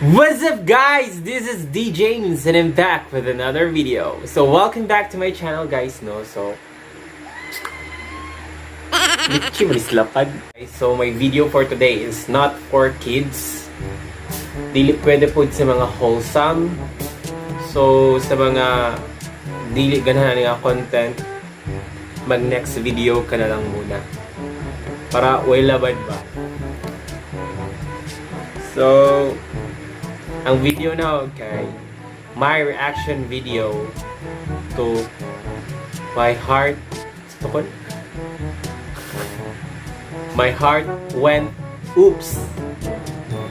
What's up, guys? This is D James and I'm back with another video. So welcome back to my channel, guys, no? So Litchi mo lapad. So my video for today is not for kids. Dili pwede po sa mga wholesome. So sa mga dili ganahan nga content, mag next video ka na lang muna. Para way labad ba? So ang video na, okay, my reaction video to my heart tukod, my heart went oops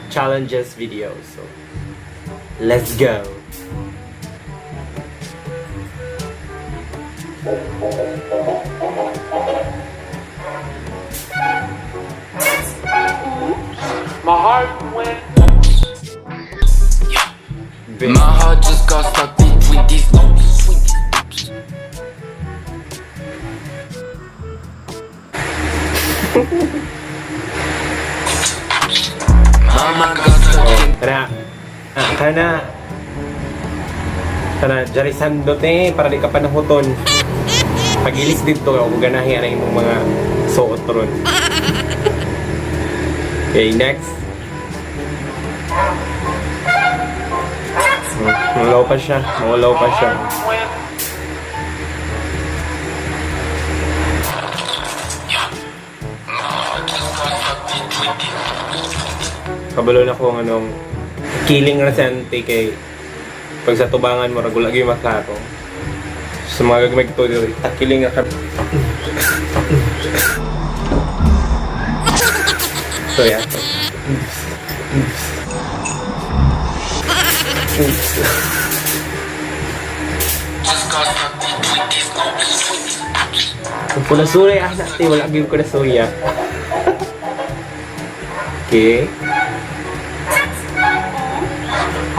challenges video. So let's go. My heart went. My heart just got stuck between these loops. Mama got stuck in Kana ah, kana kana jari sandot eh para di ka panahuton pagilis dito ako ganahi ang imong mga suot ron. Okay, next. Mulaw pa siya, mulaw pa siya. Went. My heart just got stuck between these. Kabalo na ko ang anong killing ra sa ante kay pag sa tubangan mo ragula gyud maklaro. Sa mga gagmay ko diri, takiling ra ka. So yeah. Oops. Oops. Oops. Just got stuck between these loops. Kung pula suya, ah, nati, wala gyud ko na suya. Okay.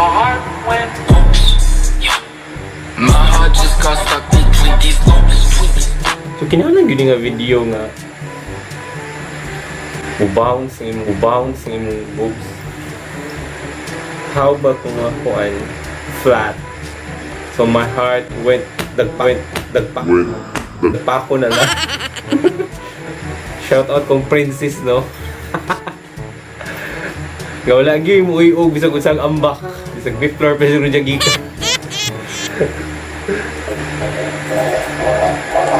My heart went. My heart just got stuck between these loops. So kinahanglan gyud nga video nga mo-bounce ang imong mo-bounce ang imong boobs. How about kung nga kuan flat? So my heart went dagpa went dagpa dagpa ko na lang. Shout out kong princess, no. Nga wala gyud mo uyog bisag usang ambak, bisag fifth floor pa siguro dyan gikan.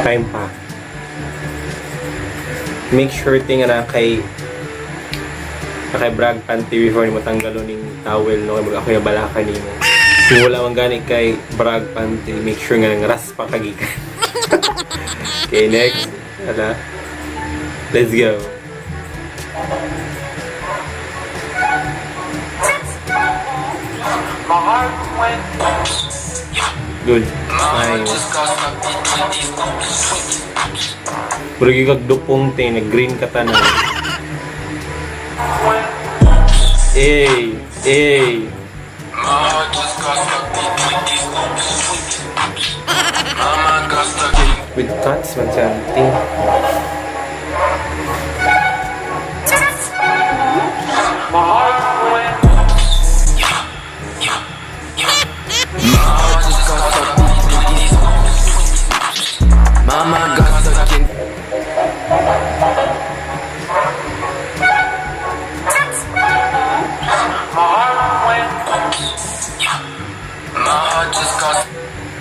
Time pa. Make sure ting na kay brag panty before nimo tanggalon ning towel, no, kay mag ako yung balaka nimo. Kung wala man gani kay brag panty, make sure nga nang raspa ka gikan. Okay, next. Ala. Let's go. My heart went. Good. My heart Ay, just got stuck between these loops. murag kag dupong te nag green ka tanan. Went. Ey, ey. My heart just got stuck between these loops. Mama got stuck in With cuts man sa auntie. My heart went. My heart just got stuck between these loops. Mama got stuck in My heart went. My heart just got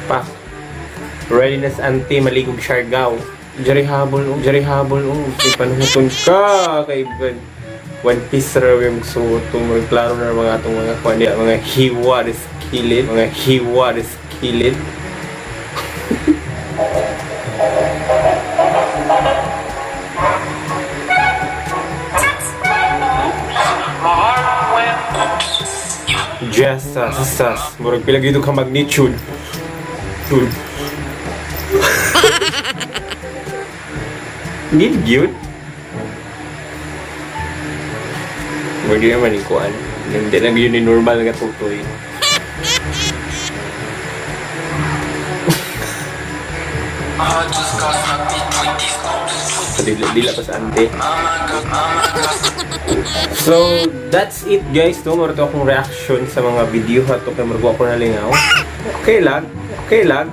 Pa. Readiness auntie maligog Siargao. Jari habol oh, jari habol oh. Kay panuhuton ka kay one piece ra yung suot to. Murag klaro na mga atong mga kuan diya, mga hiwa is kilid, mga hiwa is kilid. My heart went. Jesus, sas. Murag pila gyud ka magnitude. Dude. Need gyud. Murag di naman yung kuan. Hindi lang yun ni normal nga tutoy. My heart just got stuck between these loops. So, dila, dila pa sa ante. So, that's it, guys. No, mao to akong reaction sa mga video ato kay murag ko nalingaw. Okay lang. Okay lang.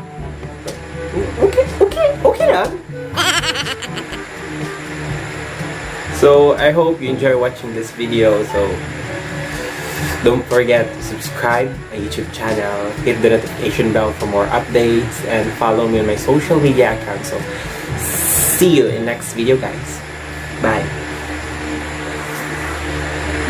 Okay lang. So, I hope you enjoy watching this video. So, don't forget to subscribe my YouTube channel, hit the notification bell for more updates, and follow me on my social media accounts. So, see you in next video, guys. Bye.